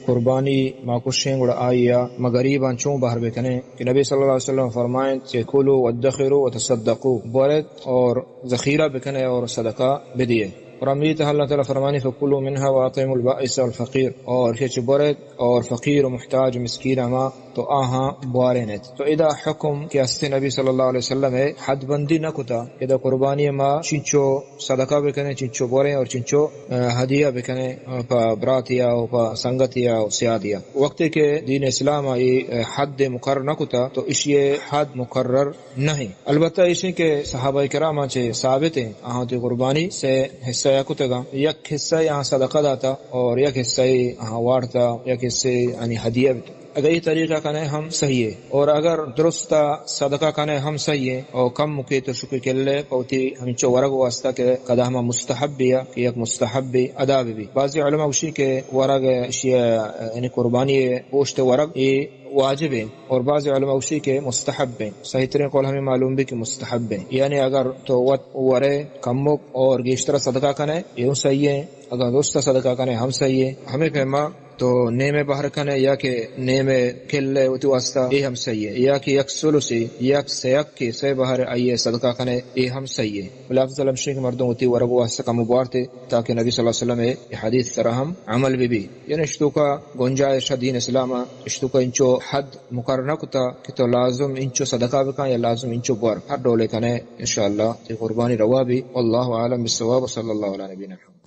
قربانی ما کشیں گڑا آئی ءَ ما غریباں چون بہر بکنیں کہ نبی صلی اللہ علیہ وسلم فرمائیں کہ کلوا وادخروا وتصدقوا، بورت اور ذخیرہ بکنے اور صدقہ بدیے۔ اور ہمے تہا اللہ تعالی فرمانی فکلوا منها واطعموا البائس والفقیر، اور کہ چہ بورت اور فقیر و محتاج و مسکین ہما تو آہاں بوارینت۔ تو ادا حکم کہ است نبی صلی اللہ علیہ وسلم ءَ حد بندی نہ کتا کہ دا قربانی ما چنچو صدقہ بکنیں، چنچو بوریں اور چنچو، آ، ہدیہ بکنیں، آ، پہ براتیا و پہ سنگتیا و سیادیا۔ وقتی کہ دین اسلام ءَ اے، آ، حد مقرر نہ کتا تو اشی حد مقرر نہ ایں۔ البتہ ایشیں کہ صحابہ کرام چہ ثابت ایں، آہاں وتی قربانی سے حصہ ءَ کتگاں، یک حصہ آہاں صدقہ داتا اور یک حصہ آہاں وارتا، یک حصہ یعنی ہدیہ بیتا۔ اگر اے طریقہ کنے ہم صحیح ایں، اور اگر درست صدقہ کنے ہم صحیح ایں، اور کم مکے تو شکر کلے پہ وتی ہمینچو ورگ واسطہ کہ کدا ہما مستحب یا کہ یک مستحب ادا بی۔ بعضی علماء گوشی کہ ورگ اشی یعنی قربانی گوشت ورگ اے واجب ایں، اور بعض علماء گوشی کہ مستحب ایں۔ صحیح ترین قول ہمیں معلوم بی کہ مستحب ایں، یعنی اگر تو وت ورے کمک اور گیشتر صدقہ کنے، اے ہم صحیح ایں۔ اگر درست صدقہ کنے ہم صحیح ایں۔ ہمیں پیما تو نیمے بہر کنے یا کہ نیمے کلے وتی واسطہ، اے ہم صحیح ایں، یا کہ یک ثلثے، یک سیک کے سے بہر آئیے صدقہ کنے، اے ہم صحیح ایں۔ بلے افضل ہمشی کہ مردم وتی ورگ واسطہ کم بوارتے، تاکہ نبی صلی اللہ علیہ وسلم اے حدیث سرا ہم عمل بی بی۔ یعنی اشتوکا گنجائش دین اسلام ءَ، اشتوکا انچو حد مقرر نہ کتا کہ تو لازم انچو صدقہ بکن یا لازم انچو بور، ہر ڈولے کنے انشاءاللہ تی قربانی روا بی۔ واللہ اعلم بالصواب، وصلی اللہ علی نبینا محمد۔